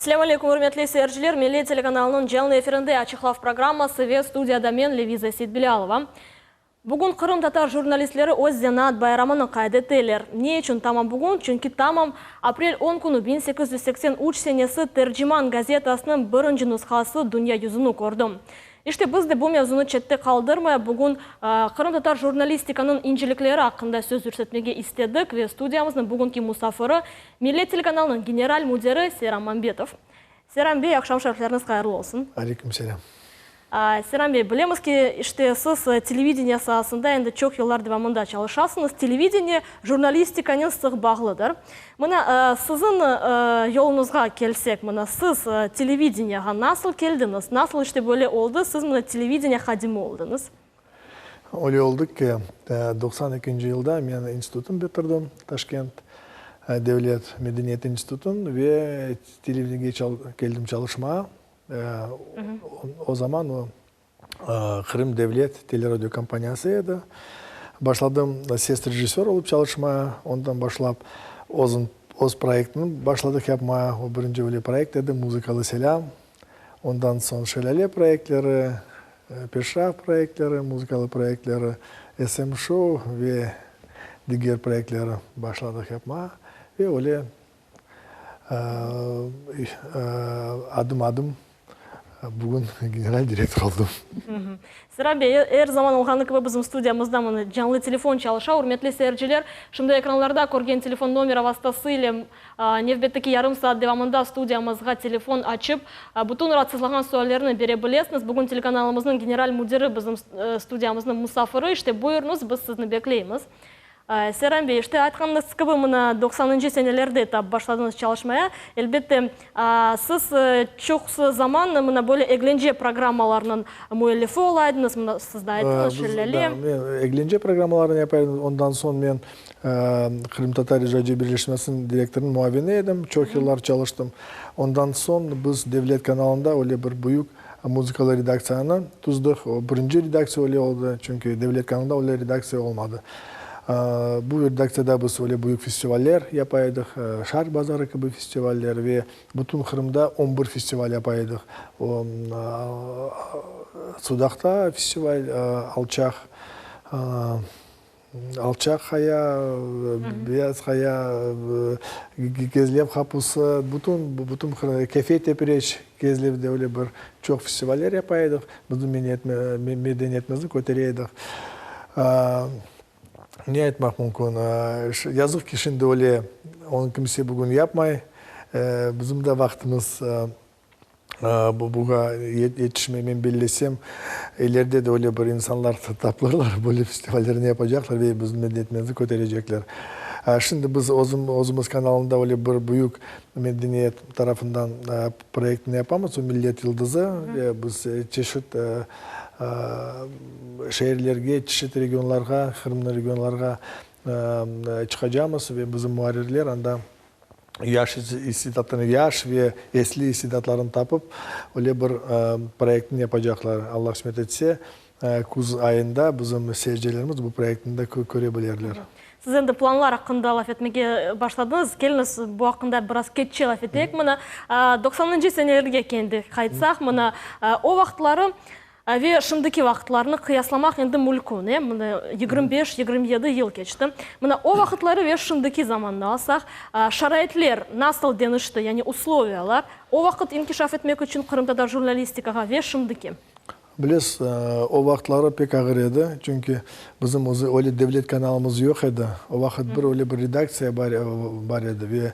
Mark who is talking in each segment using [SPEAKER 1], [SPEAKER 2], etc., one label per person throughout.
[SPEAKER 1] Selâm aleyküm, ürmetli seyirciler! Millet telekanalınıñ canlı efirinde Açıq laf programması ve studiyada men, Leviza Seytbilâlova. Bugün qırımtatar jurnalistleri öz zenaat bayramını qayd eteler. Ne içün tamam bugün? Çünki tamam aprel 10 künü 1883 senesi Terciman gazetasınıñ birinci nushası dünya yüzüni kördi. İşte biz de bu mevzunı çette qaldırmay, bugün qırımtatar jurnalistikanıñ incelikleri aqqında söz yürsetmege istedik ve studiyamıznıñ bugünki musafiri, Millet telekanalınıñ general müdiri Seyran Mambetov. Seyran bey, aqşam şerifleriñiz hayırlı olsun.
[SPEAKER 2] Aleyküm selâm.
[SPEAKER 1] Seyran bey, bilemiz ki, işte siz televideniye saasında endi çoq yıllar devamında çalışasıñız. Televideniye jurnalistikanen sıq bağlıdır. Mına, siziñ yoluñızğa kelsek, mına siz televideniyağa nasıl keldiñiz? Nasıl işte böyle oldı, siz mına televideniye hadimi oldıñız?
[SPEAKER 2] Öyle oldı ki, 92-nci yılda men institutnı bitirdim, Taşkent devlet medeniyet institutın ve televideniege keldim çalışmağa. O zaman o Qırım devlet teleradiokompaniyası edi. Başladım ses rejissör olıp çalışmağa, ondan başlap özüm öz proyektini başladıq yapmağa. O birinci öyle proyekt edi, Muzıkalı selâm. Ondan soñ Şelâle proyektleri, Peşraf proyektleri, muzıkalı proyektleri, SM Show ve diger proyektleri başladıq yapmağa. Ve öyle adım-adım bugün general direktor oldım.
[SPEAKER 1] Sera bey, er zaman olğanı kibi bizim studiyamızda mına canlı telefon çalışa. Ürmetli seyirciler, şimdi ekranlarda körgen telefon nomera vastası ile nevbetteki yarım saat devamında studiyamızğa telefon açıp, bütün raatsızlağan suallerni bere bilesiñiz. Bugün telekanalımıznıñ general müdiri bizim studiyamıznıñ musafiri. İşte, buyurıñız, biz sizni bekleymiz. Seyran bey, işte aytqanıñız kibi, mına doqsanıncı senelerde tap başladıñız çalışmaya. Elbette, siz çoqusı zaman mına böyle eglence programmalarnıñ müellifi ola ediñiz, mına siz de ayttıñız, Şellâle.
[SPEAKER 2] Men eglence programmalarını yapa edim, ondan soñ men Qırımtatar icadiy birleşmesiniñ direktorınıñ muavini edim, çoq yıllar çalıştım. Ondan soñ biz devlet kanalında öyle bir büyük muzıkalı redaktsiyanı tüzdik. O birinci redaktsiya öyle oldı, çünki devlet kanalında öyle redaktsiya olmadı. Bu redaktsiyada biz öyle büyük festivaller yapa edik, Şarq bazarı kibi festivaller ve bütün Qırımda on bir festival yapa edik. O, Sudaqta festival, Alçaq. Alçaq qaya, Beyaz qaya, Kezlev qapusı, bütün, bütün Kefe Tepreç, Kezlevde öyle bir çoq festivaller yapa edik, bizim medeniyetimizni kötere edik. Ne aytmaq mümkün, yazıq ki, şimdi öyle, onı kimse bugün yapmay, bizim de vaqtımız Buğa yetişmey, men bellesem, ileride de öyle bir insanlar tapılırlar, böyle festivallerni yapacaqlar ve bizim medeniyetimizni köterecekler. Şimdi biz özümiz kanalında öyle bir büyük medeniyet tarafından proyektini yapamız, o Millet yıldızı, ve biz çeşit şeerlerge, çeşit regionlarğa, Qırımnıñ regionlarğa çıqacamız ve bizim muarrirler anda yaş istidatlarını, yaş ve esli istidatlarını tapıp, öyle bir proyektni yapacaqlar. Alla qısmet etse, küz ayında bizim seyircilerimiz bu proyektni de köre bilirler.
[SPEAKER 1] Siz endi planlar aqqında laf etmege başladıñız. Keliñiz, bu aqqında biraz keççe laf eteyik. Mına, doqsanıncı senelerge kendi qaytsaq, mına, o vaqıtları Ve şimdiki vaqıtlarnı qıyaslamaq endi mülkün, e, mına 25, 27 yıl keçti. Mına o vaqıtları ve şimdiki zamannı alsaq, şaraitler nasıl deñişti, yani usloviyalar, o vaqıt inkişaf etmek içün qırımtatar jurnalistikağa ve şimdiki?
[SPEAKER 2] Bilesiz, o vaqıtları pek ağır edi, çünki bizim özü öyle devlet kanalımız yoq edi. O vaqıt bir öyle bir redaktsiya bar edi ve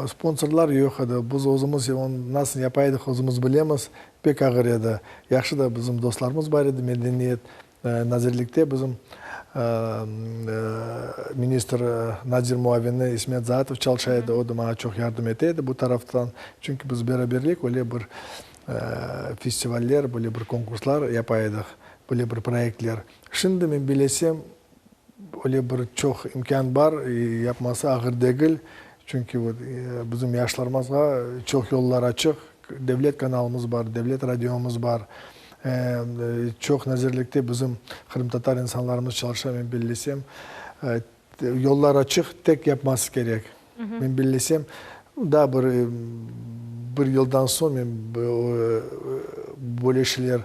[SPEAKER 2] sponsorlar yoq edi. Biz özümiz onı nasıl yapa edik, özümiz bilemiz. Pek ağır edi. Yahşı da bizim dostlarımız bar edi, Medeniyet nazirlikte bizim ministr, nazir muavini İsmet Zaatov çalışa edi, o da maña çoq yardım ete edi bu taraftan. Çünki biz beraberlik öyle bir festivaller, böyle bir konkurslar yapa edik, böyle bir proyektler. Şimdi men bilesem, öyle bir çoq imkân bar, yapması ağır degil. Çünki bizim yaşlarımızğa çoq yollar açıq. Devlet kanalımız bar, devlet radiomız bar. Çoq nazirlikte bizim qırımtatar insanlarımız çalışa, men bellesem. Yollar açıq, tek yapması kerek. Men bellesem, daa bir. Bir yıldan soñ men böyle şeyler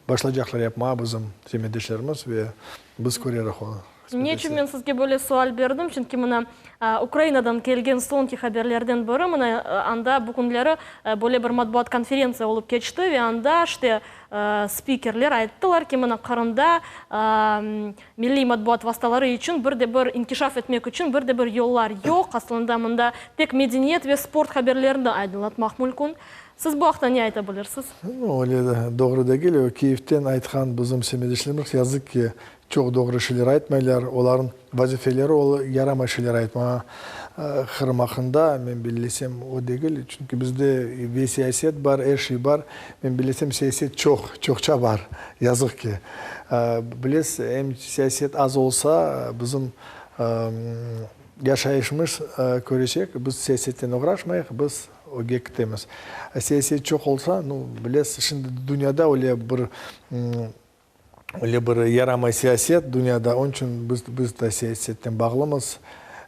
[SPEAKER 2] başlaycaqlar yapmağa bizim semetdeşlerimiz ve biz köreriq onı.
[SPEAKER 1] Ne içün men sizge böyle sual berdim? Çünki mına Ukrainadan kelgen soñki haberlerden biri, mına anda bu künleri böyle bir matbuat konferentsiya olıp keçti ve anda işte spikerler ayttılar ki, mına Qırımda milliy matbuat vastaları içün bir de bir inkişaf etmek içün bir de bir yollar yoq, aslında mında tek medeniyet ve sport haberlerini aydınlatmaq mülkün. Siz bu aqta ne ayta bilirsiz?
[SPEAKER 2] Öyle doğru degil. O Kiyevden aytqan bizim semetdeşlerimiz, yazıq ki, Çoq doğru şeyler aytmaylar, olarnıñ vazifeleri ol yaramay şeyler aytmağa. Qırım aqqında, men bellesem, o degil, çünki bizde ve siyaset bar, er şey bar. Men bellesem, siyaset çoq, çoqça bar, yazıq ki. Bilesiz, em siyaset az olsa, bizim yaşayışımız körecek, biz siyasetten oğraşmayıq, biz ögge ketemiz. Siyaset çoq olsa, nu, bilesiz, şimdi dünyada öyle bir Öyle bir yaramay siyaset dünyada, onıñ içün biz, biz de siyasetten bağlımız.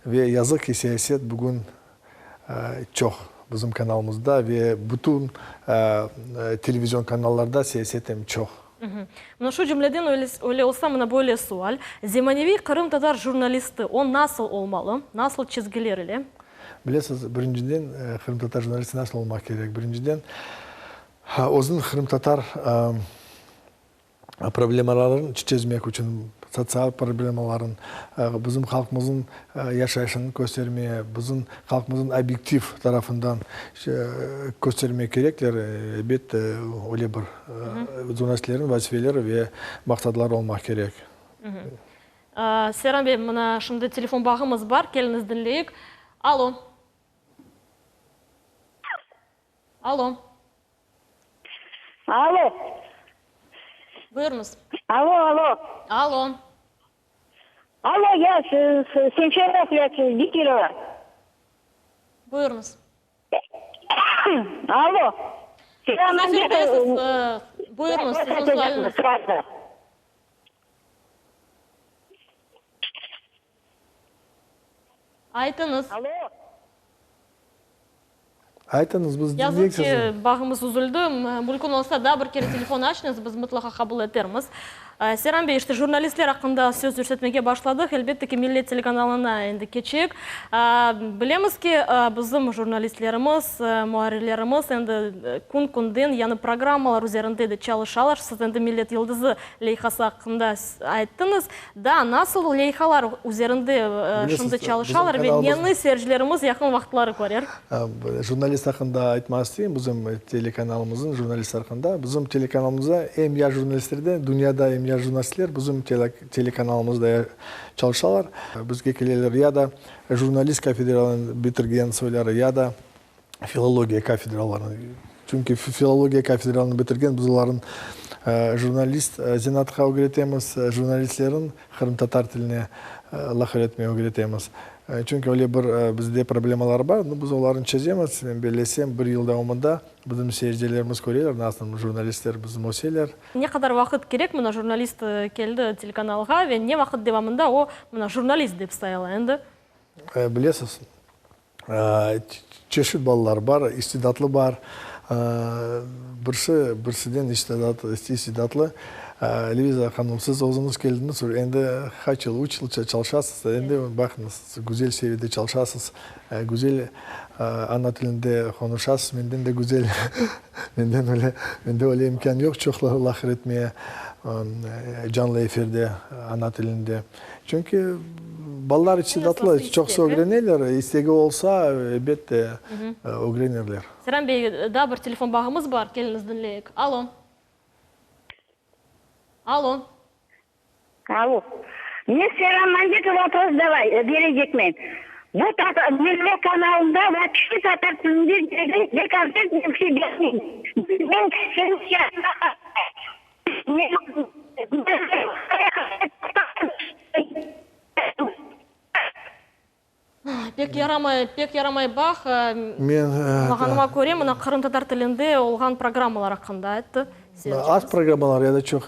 [SPEAKER 2] Ve yazıq ki, siyaset bugün çoq bizim kanalımızda ve bütün televizion kanallarda siyaset em çoq.
[SPEAKER 1] Mına şu cümleden öyle olsa, mına böyle sual, zemaneviy qırımtatar jurnalisti, o nasıl olmalı, nasıl çizgiler ile?
[SPEAKER 2] Bilesiz, birinciden, qırımtatar jurnalisti nasıl olmaq kerek? Birinciden, Özüniñ qırımtatar problemaların çezmek içün, sotsial problemaların, bizim halqımıznıñ yaşayışını köstermeye, bizim halqımıznıñ obyektiv tarafından köstermek kerekler, elbette, öyle bir jurnalistlerniñ vazifeleri ve maqsadları olmaq kerek.
[SPEAKER 1] Seyran bey, mına şimdi telefon bağımız bar, keliñiz diñleyik. Alo. Alo.
[SPEAKER 3] Alo.
[SPEAKER 1] Buyurıñız.
[SPEAKER 3] Alo, alo.
[SPEAKER 1] Alo.
[SPEAKER 3] Alo, ya Sençer Bekirova.
[SPEAKER 1] Buyurıñız.
[SPEAKER 3] Alo.
[SPEAKER 1] Siz efirdesiz. Buyurıñız, siziñ sualiñiz. Aytıñız.
[SPEAKER 3] Alo.
[SPEAKER 2] Aytıñız, biz
[SPEAKER 1] Yazıq
[SPEAKER 2] dinleyik
[SPEAKER 1] ki,
[SPEAKER 2] sizni.
[SPEAKER 1] bağımız üzüldi. Mümkün olsa, daa bir kere telefon açıñız, biz mıtlaqa qabul etermiz. Seyran bey, işte, jurnalistler aqqında söz yürsetmege başladıq. Elbette ki, Millet telekanalına endi keçeyik. Bilemiz ki, bizim jurnalistlerimiz, muarrirlerimiz endi kün-künden yañı programmalar üzerinde de çalışalar. Siz endi Millet yıldızı leyhası aqqında ayttıñız. Daa nasıl leyhalar üzerinde şimdi çalışalar ve neni seyircilerimiz yaqın vaqıtları körer?
[SPEAKER 2] Jurnalist aqqında aytmaq isteyim, bizim telekanalımıznıñ jurnalist aqqında. Bizim telekanalımızda em yaş jurnalistler de, dünyada em yaş jurnalistler bizim telekanalımızda çalışalar. Bizge keleler ya da jurnalist kafedralarını bitirgen soyları, ya da filologiya kafedralarını, çünki filologiya kafedralarını bitirgen biz olarnı jurnalist zenaatqa ögretemiz, jurnalistlerniñ qırımtatar tiline laf öğretmege ögretemiz. Çünki öyle bir bizde problemalar bar, nu biz olarnı çezemiz, men bellesem, bir yıl devamında bizim seyircilerimiz köreler, nasıl jurnalistler bizim öseler.
[SPEAKER 1] Ne qadar vaqıt kerek, mına jurnalist keldi telekanalğa ve ne vaqıt devamında o, mına jurnalist dep sayıla endi?
[SPEAKER 2] Bilesiz, Çeşit balalar bar, istidatlı bar. Birisi birisiden istidatlı. Leviza hanım, siz özüñiz keldiñiz, endi qaç yıl, üç yıl çalışasız, endi baqıñız, güzel seviyede çalışasız, güzel ana tilinde qonuşasız, menden de güzel, menden öyle, mende öyle imkân yoq çoq laf etmeye canlı efirde ana tilinde. Çünki balalar istidatlı, çoqsa ögreneler, istegi olsa, elbette, ögrenirler.
[SPEAKER 1] Seyran bey, daa bir telefon bağımız bar, keliñiz diñleyik. Alo. Alo.
[SPEAKER 3] Alo. Men Seyran Mambetov vopros davay, berecekmen. Bu tatar, Millet kanalında vapşe tatar tilinde ne kontsert, ne bir şey bermey. Men
[SPEAKER 1] Pek yaramay, pek yaramay bağ.
[SPEAKER 2] Men,
[SPEAKER 1] Añlağanıma köre, mına qırımtatar tilinde olğan programmalar aqqında ayttı seyircimiz.
[SPEAKER 2] Az programmalar ya da çoq?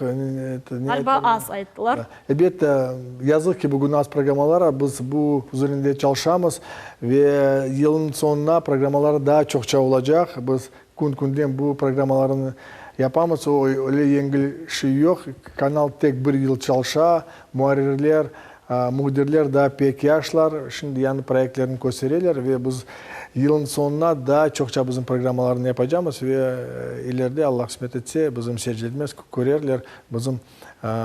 [SPEAKER 1] Ğaliba az ayttılar.
[SPEAKER 2] Elbette, yazıq ki, bugün az programmalar, biz bu üzerinde çalışamız ve yılnıñ soñuna programmalar daa çoqça olacaq. Biz kün-künden bu programmalarnı yapamız. O, öyle yengil şey yoq. Kanal tek bir yıl çalışa, muarrirler, mühbirler daa pek yaşlar, şimdi yañı proyektlerni köstereler ve biz yılnıñ soñuna daa çoqça bizim programmalarnı yapacamız ve ileride, Alla qısmet etse, bizim seyircilerimiz körerler, bizim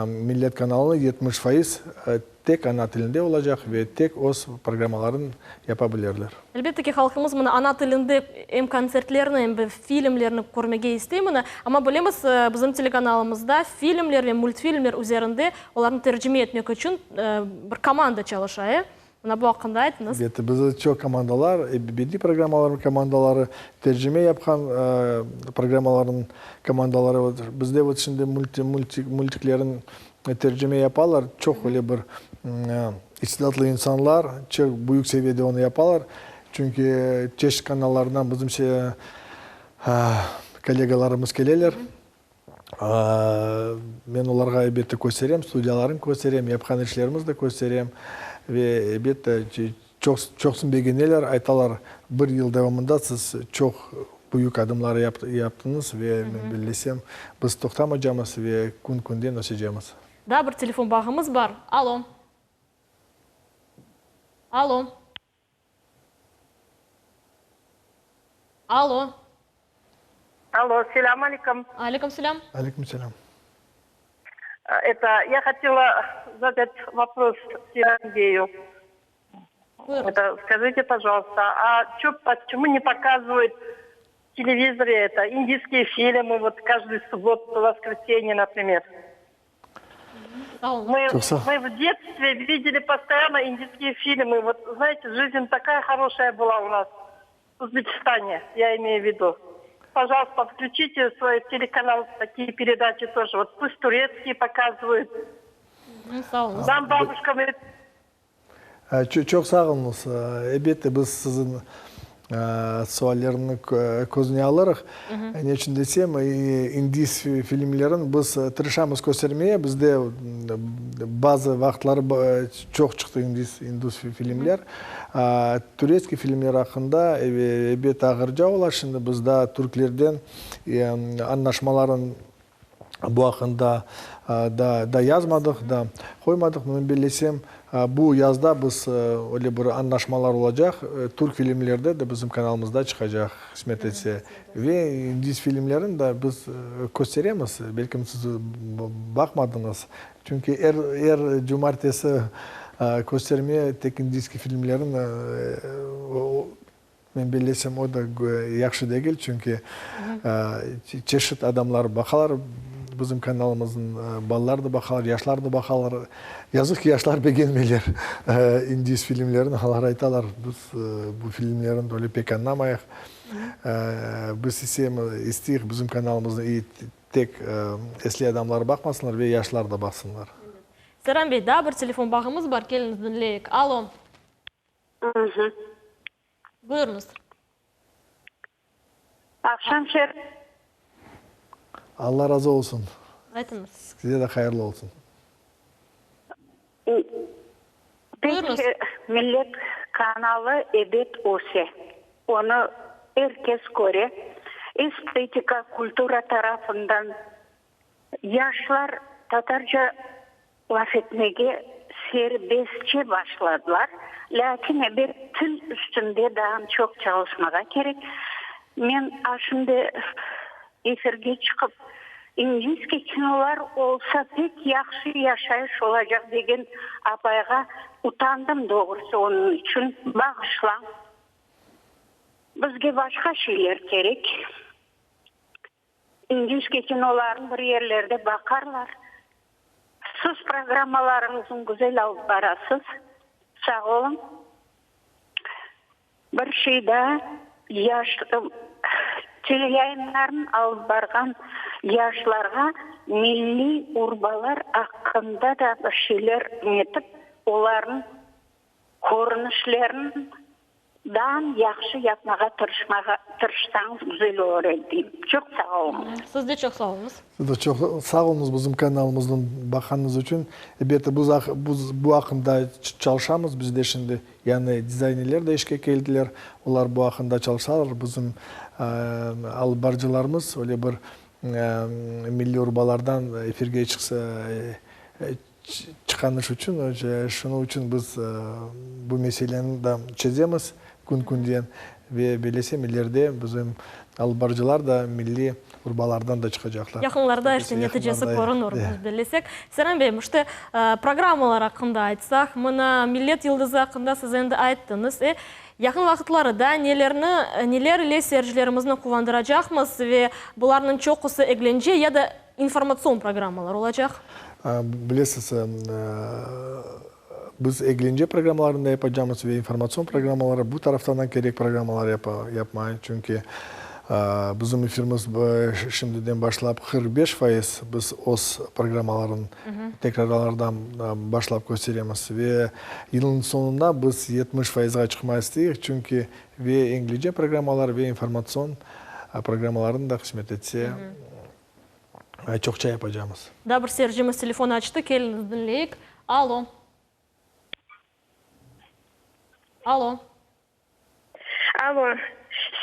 [SPEAKER 2] Millet kanalı 70% tek ana tilinde olacaq ve tek öz programmalarını yapa bilirler.
[SPEAKER 1] Elbette ki, halqımız mına ana tilinde em kontsertlerni, em de filmlerni körmege istey mına. Amma bilemiz, bizim telekanalımızda filmler ve multfilmler üzerinde olarnı tercime etmek içün bir komanda çalışa, e? Mına bu aqqında aytıñız.
[SPEAKER 2] Elbette, bizde çoq komandalar, bediiy programmalarnıñ komandaları, tercime yapqan programmalarnıñ komandaları. Bizde vot şimdi multiklerniñ tercime yapalar, çoq öyle bir istidatlı insanlar, çoq büyük seviyede onı yapalar. Çünki çeşit kanallardan bizim kollegalarımız keleler. Men olarğa elbette kösterem, studiyalarını kösterem, yapqan işlerimizni de kösterem. Ve elbette çoq, çoqsun begeneler, aytalar, bir yıl devamında siz çoq büyük adımlar yaptıñız ve men bellesem, biz toqtamacamız ve kün-künden ösecemiz.
[SPEAKER 1] Daa bir telefon bağımız bar. Alo. Alo. Alo.
[SPEAKER 4] Alo, selâm aleyküm.
[SPEAKER 1] Aleyküm selâm.
[SPEAKER 2] Aleyküm selâm.
[SPEAKER 4] Это, я хотела задать вопрос Сергею. Это, скажите, пожалуйста, а чё, почему не показывают в телевизоре это, индийские фильмы, вот каждую субботу, воскресенье, например? Мы, мы в детстве видели постоянно индийские фильмы. Вот, знаете, жизнь такая хорошая была у нас в Узбекистане, я имею в виду. Пожалуйста, включите свой телеканал, такие передачи тоже. Вот пусть турецкие показывают. Нам бабушкам
[SPEAKER 2] Çoq sağ oluñız. Elbette, biz siziñ suallerni közüne alırıq. Ne içün desem, indis filmlerin biz tırışamız köstermeye. Bizde bazı vaqıtları çoq çıqtı indis, indus filmler. Turetskiy filmler aqqında, elbette, ağırca ola. Şimdi biz daa türklerden añlaşmaların Bu aqqında da da yazmadıq, da qoymadıq. Men bellesem, bu yazda biz öyle bir añlaşmalar olacaq, türk filmleri de bizim kanalımızda çıqacaq, qısmet etse. Ve indis filmlerini de biz kösteremiz, belkim siz baqmadıñız. Çünki er er cumartesi kösterme tek indiyskiy filmlerini Men bellesem, o da yahşı degil, çünki çeşit adamlar baqalar bizim kanalımıznı, balalar da baqalar, yaşlar da baqalar. Yazıq ki, yaşlar begenmeyler indis filmlerini, olar aytalar, biz bu filmlerni öyle pek añlamayıq. Biz ise isteyik, bizim kanalımıznı tek esli adamlar baqmasınlar ve yaşlar da baqsınlar.
[SPEAKER 1] Seyran bey, daa bir telefon bağımız bar, keliñiz diñleyik. Alo. Buyurıñız.
[SPEAKER 3] Aqşam şer.
[SPEAKER 2] Alla razı olsun.
[SPEAKER 1] Aytıñız.
[SPEAKER 2] Size de hayırlı olsun.
[SPEAKER 1] Buyurıñız.
[SPEAKER 3] Peki, Millet kanalı ebet öse. Onı er kes köre. Estetika, kultura tarafından Yaşlar tatarca laf etmege serbestçe başladılar, lâkin ebet til üstünde daa çoq çalışmağa kerek. Men a şimdi efirge çıqıp, inglizce kinolar olsa pek yahşı yaşayış olacaq degen apayğa utandım doğrusı, onıñ içün bağışlañ. Bizge başqa şeyler kerek. İnglizce kinolarnı bir yerlerde baqarlar. Siz programmalarıñıznı güzel alıp barasız. Sağ oluñ. Bir şey daa, yaş teleyayınlarnı alıp barğan yaşlarğa milliy urbalar aqqında da bir şeyler netip, olarnıñ körünişlerini.
[SPEAKER 5] Daa yahşı yapmağa tırışmağa tırışsañız güzel olur edi deyim. Çoq sağ oluñız.
[SPEAKER 1] Siz de çoq sağ oluñız.
[SPEAKER 2] Siz de çoq sağ oluñız bizim kanalımıznı baqqanıñız içün. Elbette biz bu aqqında çalışamız. Bizde şimdi yañı dizaynerler de işke keldiler. Olar bu aqqında çalışalar. Bizim alıp barıcılarımız öyle bir milliy urbalardan efirge çıqsa Çıqanış içün, şunıñ içün biz bu meseleni da çezemiz kün-künden ve belesem ileride bizim alıp barıcılar da milliy urbalardan da çıqacaqlar.
[SPEAKER 1] Yaqınlarda işte neticesi körünür, biz bellesek. Seren bey, işte programmalar aqqında aytsaq, mına Millet yıldızı aqqında siz endi ayttıñız. E, yaqın vaqıtları da nelerni, neler ile seyircilerimizni quvandıracaqmız ve bularnıñ çoqusı eglence ya da İnformatsion programmalar olacaq.
[SPEAKER 2] Bilesiz, biz eglence programmalarını da yapacamız ve informatsion programmaları, bu taraftan da kerek programmalar yapmaya, çünki bizim efirimiz şimdiden başlap 45% biz öz programmaların tekrarlardan başlap kösteremiz ve yılnıñ soñunda biz 70 fayızğa çıqmağa isteyik, çünki ve inglizce programmalar ve informatsion programmalarnı da qısmet etse çoqça yapacamız.
[SPEAKER 1] Daa bir seyircimiz telefon açtı, keliñiz diñleyik. Alo. Alo.
[SPEAKER 6] Alo.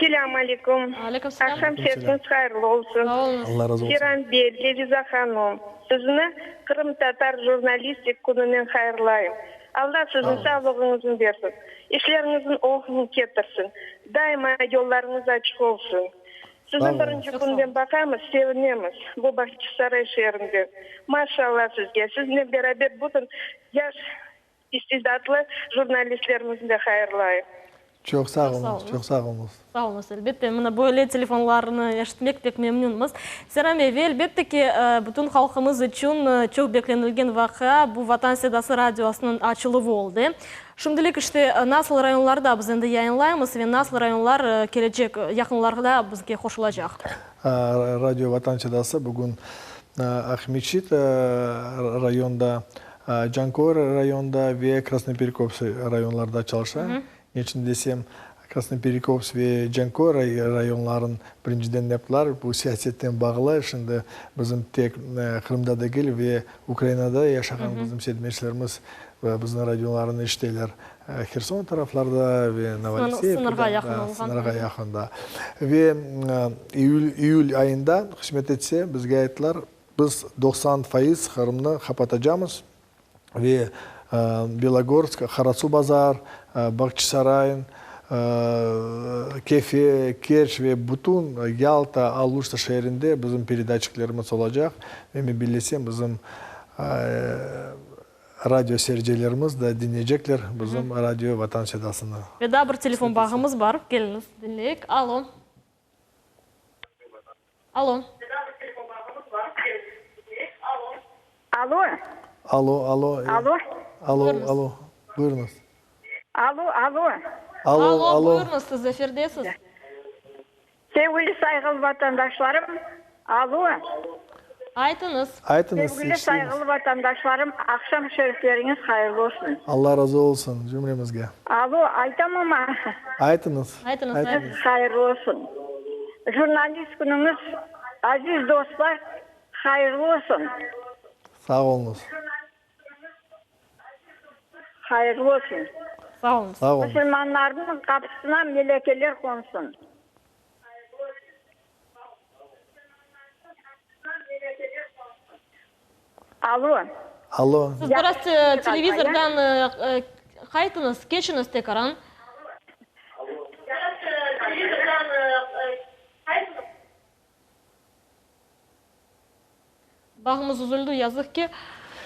[SPEAKER 6] Selâm aleyküm.
[SPEAKER 1] Aleyküm selâm.
[SPEAKER 6] Aqşam sertiniz hayırlı olsun.
[SPEAKER 1] Sağ oluñız.
[SPEAKER 2] Alla razı olsun.
[SPEAKER 6] Seyran bey, Leviza hanım, sizni Qırımtatar jurnalistik kününen hayırlayım. Alla siziñ sağlığıñıznı bersin, işleriñizniñ oñunu ketirsin, daima yollarıñız açıq olsun. Sizni birinci künden baqamız, sevinemiz bu Bağçasaray şeerinde. Maşallah sizge, siznen beraber bütün yaş istidatlı jurnalistlerimizni de hayırlayım.
[SPEAKER 2] Çoq sağ oluñız, çoq sağ oluñız.
[SPEAKER 1] Sağ oluñız, elbette, mına böyle telefonlarnı eşitmek pek memnünmiz. Seyran bey, ve elbette ki, bütün halqımız içün çoq beklenilgen vaqia, bu Vatan sedası radiosınıñ açıluvı oldı. Şimdilik işte nasıl rayonlarda biz endi yayınlaymız ve nasıl rayonlar kelecek yaqınlarda bizge qoşulacaq?
[SPEAKER 2] Radio Vatan sedası bugün Aqmeçit rayonda, Canköy rayonda ve Krasnoperekopsk rayonlarda çalışa. Neçün desem, Krasnoperekopsk ve Canköy rayonların birinciden yaptılar, bu siyasetten bağlı, şimdi bizim tek Qırımda degil ve Ukrainada yaşağan bizim semetdeşlerimiz bizim radiolarnı eşiteler, Herson taraflarda ve Novoalekseyevkada, sıñırğa yaqında. Ve iyül, iyül ayında, qısmet etse, bizge ayttılar, biz 90% Qırımnı qapatacamız, ve Belogorsk, Qarasuvbazar, Bağçasaray, Kefe, Kerç ve bütün Yalta, Aluşta şeerinde bizim peredatçiklerimiz olacaq. Ve men bellesem, bizim radio seyircilerimiz de diñleycekler bizim radio Vatan sedasını.
[SPEAKER 1] Ve daa bir telefon bağımız bar. Keliñiz, diñleyik. Alo. Alo.
[SPEAKER 5] Alo.
[SPEAKER 2] Alo, alo.
[SPEAKER 5] Alo.
[SPEAKER 2] Alo, alo. Buyurıñız.
[SPEAKER 5] Alo, alo.
[SPEAKER 2] Alo, alo.
[SPEAKER 1] Buyurıñız, siz efirdesiz.
[SPEAKER 5] Sevgili sayğılı vatandaşlarım, alo.
[SPEAKER 1] Aytıñız.
[SPEAKER 2] Aytıñız,
[SPEAKER 5] Sevgili
[SPEAKER 2] eşitemiz.
[SPEAKER 5] sayğılı vatandaşlarım, aqşam şerifleriñiz hayırlı olsun.
[SPEAKER 2] Alla razı olsun cümlemizge.
[SPEAKER 5] Alo, aytamama?
[SPEAKER 2] Aytıñız.
[SPEAKER 1] Aytıñız, aytıñız.
[SPEAKER 5] Hayırlı olsun. Jurnalist künüñiz, aziz dostlar, hayırlı olsun.
[SPEAKER 2] Sağ oluñız.
[SPEAKER 5] Hayırlı olsun.
[SPEAKER 1] Sağ oluñız.
[SPEAKER 2] Sağ oluñız.
[SPEAKER 5] Musulmanlarnıñ qapısına melekeler qonsın. Alo.
[SPEAKER 2] Alo.
[SPEAKER 1] Siz biraz televizordan qaytıñız, keçiñiz tekaran. Bağımız üzüldi, yazıq ki.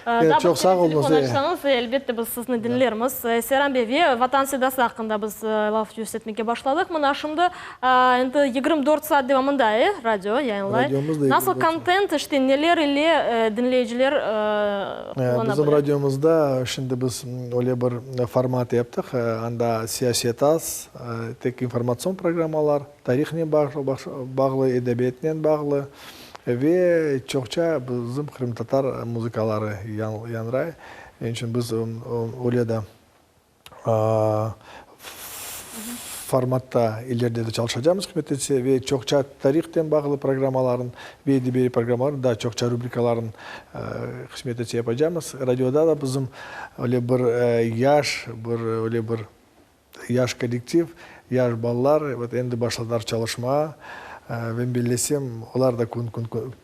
[SPEAKER 2] Evet, çoq sağ oluñız.
[SPEAKER 1] Daa bir kere telefon açsañız, elbette biz sizni diñlermiz. Seyran bey, ve Vatan sedası aqqında biz laf yürsetmege başladıq. Mına şimdi endi 24 saat devamında, e, radio yayınlay.
[SPEAKER 2] Radiomız da
[SPEAKER 1] Nasıl
[SPEAKER 2] 24 saat.
[SPEAKER 1] kontent, işte neler ile diñleyiciler qullana
[SPEAKER 2] Bizim
[SPEAKER 1] bile?
[SPEAKER 2] radiomızda şimdi biz öyle bir format yaptıq, anda siyaset az, tek informatsion programmalar, tarihnen bağlı, edebiyatnen bağlı. Ve çoqça bizim qırımtatar muzıkaları yañray. Onıñ içün biz öyle de. formatta ileride de çalışacamız, qısmet etse, ve çoqça tarihten bağlı programmaların ve edebiy programmaların, daa çoqça rubrikaların qısmet etse yapacamız. Radioda da bizim öyle bir yaş, bir öyle bir yaş kollektiv, yaş balalar, vot endi başladılar çalışmağa. Men bellesem, olar da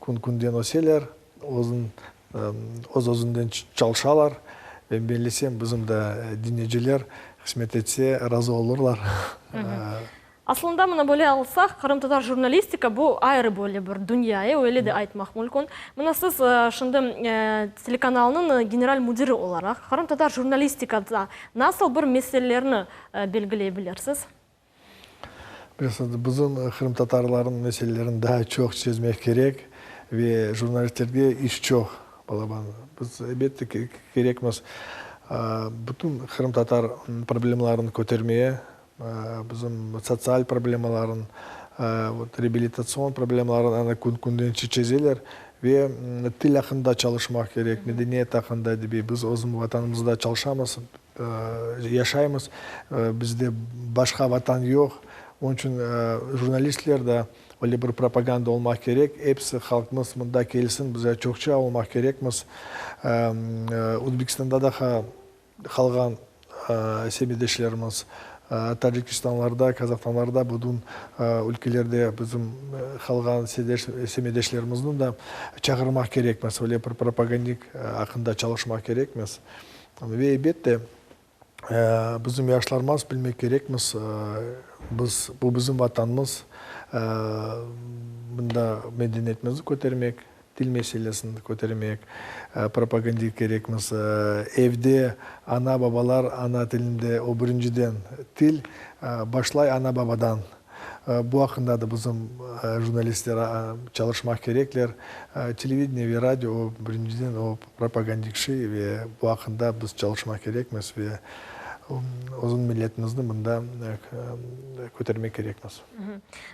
[SPEAKER 2] kün-künden öseler, öz-özünden çalışalar. Men bellesem, bizim de diñleyiciler, qısmet etse, razı olurlar.
[SPEAKER 1] Aslında, mına böyle alsaq, qırımtatar jurnalistika bu ayrı böyle bir dünya, e, öyle de aytmaq mümkün. Mına siz şimdi telekanalnıñ general müdiri olaraq, qırımtatar jurnalistikada nasıl bir meselelerni belgiley bilirsiz?
[SPEAKER 2] Bilesiñiz, bizim qırımtatarlarnıñ meselelerini daa çoq çezmek kerek ve jurnalistlerge iş çoq, balaban. Biz, elbette, kerekmiz bütün qırımtatar problemalarını kötermeye, bizim sotsial problemaların, reabilitatsion problemaların ana kün-künden çezeler ve til aqqında çalışmaq kerek, medeniyet aqqında, edebiy. Biz özüm Vatanımızda çalışamız, yaşaymız, bizde başqa Vatan yoq. Onıñ içün jurnalistler de öyle bir propaganda olmaq kerek, episi halqımız mında kelsin, biz çoqça olmaq kerekmiz. Özbekistanda daha Qalğan semetdeşlerimiz Tacikistanlarda, Kazahstanlarda, bütün ülkelerde bizim qalğan semetdeşlerimizni da çağırmaq kerekmiz, öyle bir propagandik aqqında çalışmaq kerekmiz. Ve elbette, bizim yaşlarımız bilmek kerekmiz, biz, bu bizim Vatanımız, mında medeniyetimizni kötermek, Til meselesini kötermek, propaganda kerekmiz. Evde ana-babalar ana tilinde, o birinciden til başlay ana-babadan. Bu aqqında da bizim jurnalistler çalışmaq kerekler. Televideniye ve radio o birinciden o propagandik şey ve bu aqqında biz çalışmaq kerekmiz ve özüñ milletimizni mında kötermek kerekmiz.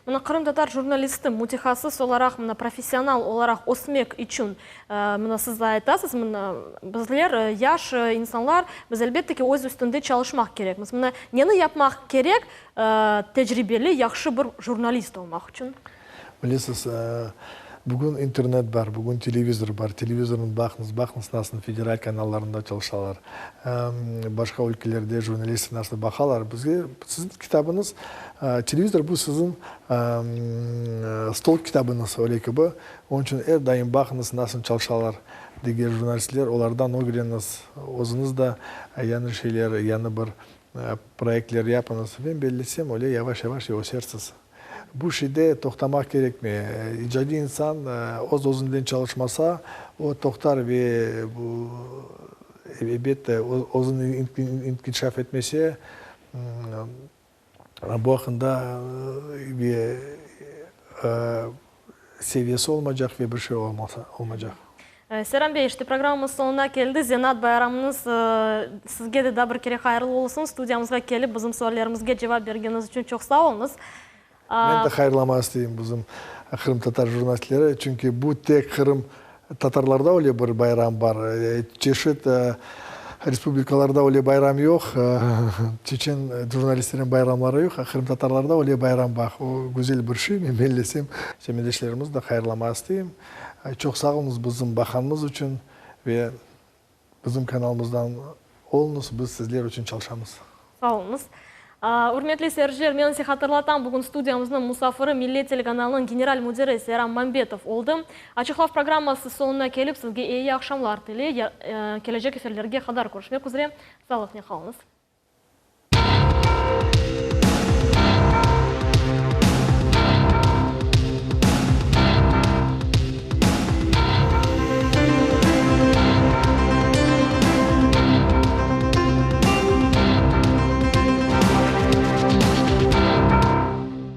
[SPEAKER 1] Mına qırımtatar jurnalisti mütehassıs olaraq, mına professional olaraq ösmek içün, mına siz de aytasız, mına bizler, yaş insanlar, biz elbette ki, öz üstünde çalışmaq kerekmiz. Mına neni yapmaq kerek tecribeli, yahşı bir jurnalist olmaq içün?
[SPEAKER 2] Bilesiz, bugün internet bar, bugün televizor bar. Televizornı baqıñız, baqıñız nasıl federal kanallarında çalışalar. Başqa ülkelerde jurnalistler nasıl baqalar. Bizge siziñ kitabıñız, televizor bu siziñ stol kitabıñız öyle kibi. Onıñ içün er daim baqıñız nasıl çalışalar diger jurnalistler, olardan ögreniñiz. Özüñiz de yañı şeyler, yañı bir proyektler yapıñız. Men bellesem, öyle yavaş-yavaş ösersiz. Bu şeyde toqtamaq kerekmi? İcadiy insan öz-özünden çalışmasa, o toqtar ve bu, elbette, özüni inkişaf etmese, bu aqqında ve seviyesi olmaycaq ve bir şey olmaycaq.
[SPEAKER 1] Seyran bey, işte programmamız soñuna keldi. Zenaat bayramıñız sizge de daa bir kere hayırlı olsun. Studiyamızğa kelip bizim suallerimizge cevap bergeniñiz içün çoq sağ oluñız.
[SPEAKER 2] Men de hayırlamağa isteyim bizim qırımtatar jurnalistleri, çünki bu tek qırım tatarlarda öyle bir bayram bar, çeşit respublikalarda öyle bayram yoq, çeçen jurnalistleriniñ bayramları yoq, a qırımtatarlarda öyle bayram bar. O güzel bir şey, men bellesem, semetdeşlerimizni de hayırlamağa isteyim. Çoq sağ oluñız bizim baqanımız içün ve bizim kanalımızdan oluñız, biz sizler içün çalışamız.
[SPEAKER 1] Sağ oluñız. Ürmetli seyirciler, men ise hatırlatam, bugün studiyamıznıñ musafiri Millet telekanalınıñ general müdiri Seyran Mambetov oldı. Açıqlav programması soñuna kelip, sizge eyi aqşamlar tiley, kelecek efirlerge qadar körüşmek üzre, sağlıqnen qalıñız.